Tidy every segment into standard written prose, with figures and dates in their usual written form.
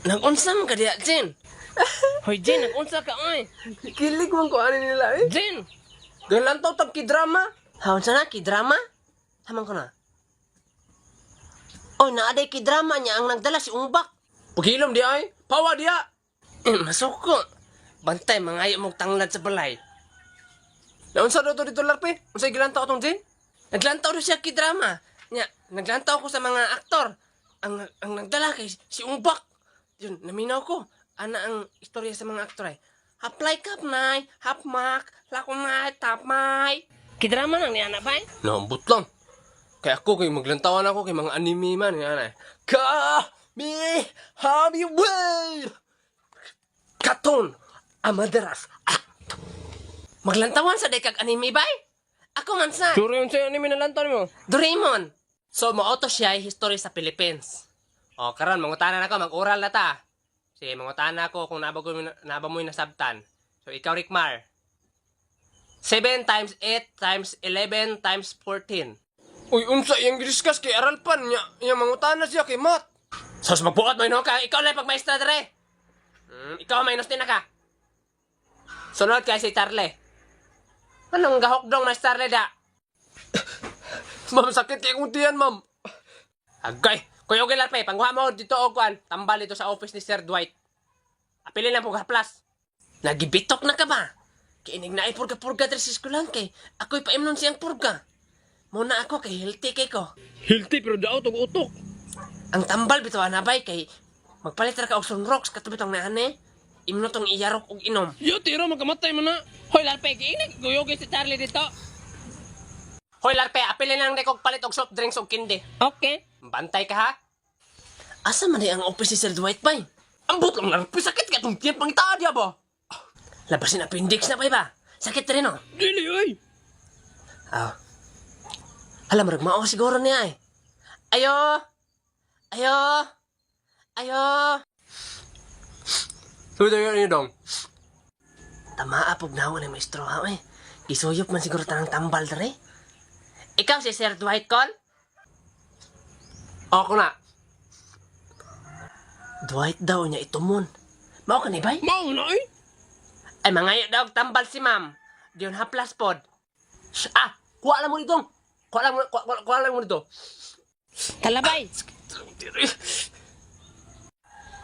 Nag-unsa man ka diha, Jen? Hoy, Jen, nag-unsa ka, oy. Kilig man ko ani nila eh. Jen! Galantaw tag kidrama. Ha, unsa na, kidrama? Haman ko na. Oy, naaday kidrama niya ang nagdala si Umbak. Paghilom di ay. Pawa diya. Eh, masuko. Bantay, mangayo mong tanglad sa balay. Naunsa daw to dito larpe? Unsay gilantaw atong Jane? Naglantaw daw siya kidrama. Nya, naglantaw ko sa mga aktor. Ang nagdala kay si Umbak. Yun, naminaw ko. Ana ang istorya sa mga aktor ay. Haplay kap nay, hapmak, lakumay, tapmay. Kidrama nang ni ana bay? Naambot lang. Kaya ako kay maglantawan ako kay mga anime man ni ana. Ka mi habi way. Katon, amadaras. Ah! Maglantawan sa dekag anime bay? Ako man sa. Sure yun sa'yo anime na lantaw mo. Doraemon. So, mauto siya ay history sa Philippines. O karon mangutana na ko, mag-oral na ta. Sige, mangutana ako kung naba ko naba mo yung nasabtan. So ikaw Rickmar. 7 times 8 times 11 times 14. Uy, unsa iyang gidiscuss kay aral pan niya, iya mangutana siya kay math. Sos magbuot mo ka, ikaw lang pagmaestra dere. Ikaw minus din na ka. Sunod kay si Charlie. Anong gahokdong mas Charlie da? Ma'am, sakit kay kong tiyan, ma'am. Agay, kuya okay lang pe, pangkuha mo dito og kuan, tambal dito sa office ni Sir Dwight. Apilin lang po plus. Nagibitok na ka ba? Kiinig na ay purga-purga diri sa eskwelahan kay ako'y paimnon siyang purga. Muna ako kay healthy kay ko. Healthy pero daot og utok. Ang tambal bitaw anabay kay magpalit ra ka og sunrocks kato bitong naane. Imno tong iyarok og inom. Yo, tiro magkamatay man na. Hoy Larpe, giinig guyogin si Charlie dito. Hoy Larpe, apilin lang kog palit og soft drinks og kindi. Okay. Bantay ka ha. Asa man ang office ni Sir Dwight bay? Ambot lang larpi, sakit kay tong tiyan pangitaa diya ba? Labasin appendix na bay ba? Sakit rin oh. Dili oy. Aw. Alam, murag mao siguro niya eh. Ayo! Ayo! Ayo! Sudo yun yun dong. Tamaa pug nawa ni maestro ha eh. Gisuyop man siguro tanang tambal dere. Ikaw si Sir Dwight Cole? Ako na. Dwight daw niya itumon. Mao ka ni bay? Mao na oy. Ay mangayo daw og tambal si ma'am. Diyon haplas pod. Ah, kuha lang mo dito. Kuha lang mo, kuha, kuha, kuha lang mo dito. Talabay.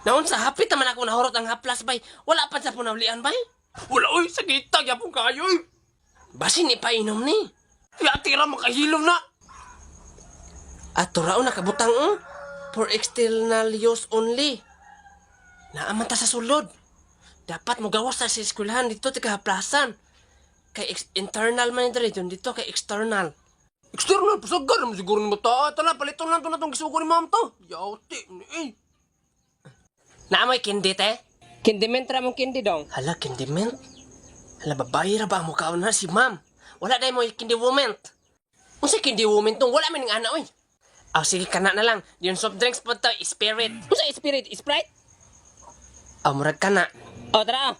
Naon sa hapit naman ako nahurot ang haplas bay. Wala pa sa punawlian bay. Wala oy, sakit ta gyapon kayo oy. Basin ipainom ni. Ya tira makahilom na. Ato raw nakabutang oh. For external use only. Naaman ta sa sulod. Dapat mo gawas ta sa eskwelahan dito ti kahaplasan. Kay internal man diri dun dito kay external. External pasagar mo siguro ni mata. Tala paliton lang to na tong gisugo ni ma'am to. Yauti ni eh. Naamoy kindi te? Kindiment ra mong kindi dong. Hala, kindiment? Hala, babae ra ba ang mukha na si ma'am? Wala dahil mo kindi woman. Unsa kindi woman tong wala man ning ana oy. Aw sige kana na lang. Yung soft drinks po to, spirit. Unsa spirit? Sprite? Aw murag kana. O tara.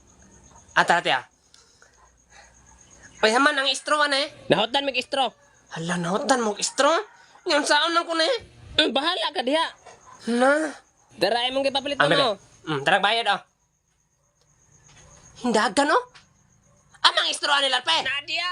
Ah, tara tiya. Oy, haman ang straw ana eh. Nahotan mig straw. Hala, nahotan mo straw? Yung saon lang ko na eh. Bahala ka diha. Na. Dara imong gipapalit Ang bebe. Tarag bayad oh. Hindagan oh. Amang straw ni Larpe. Nadia.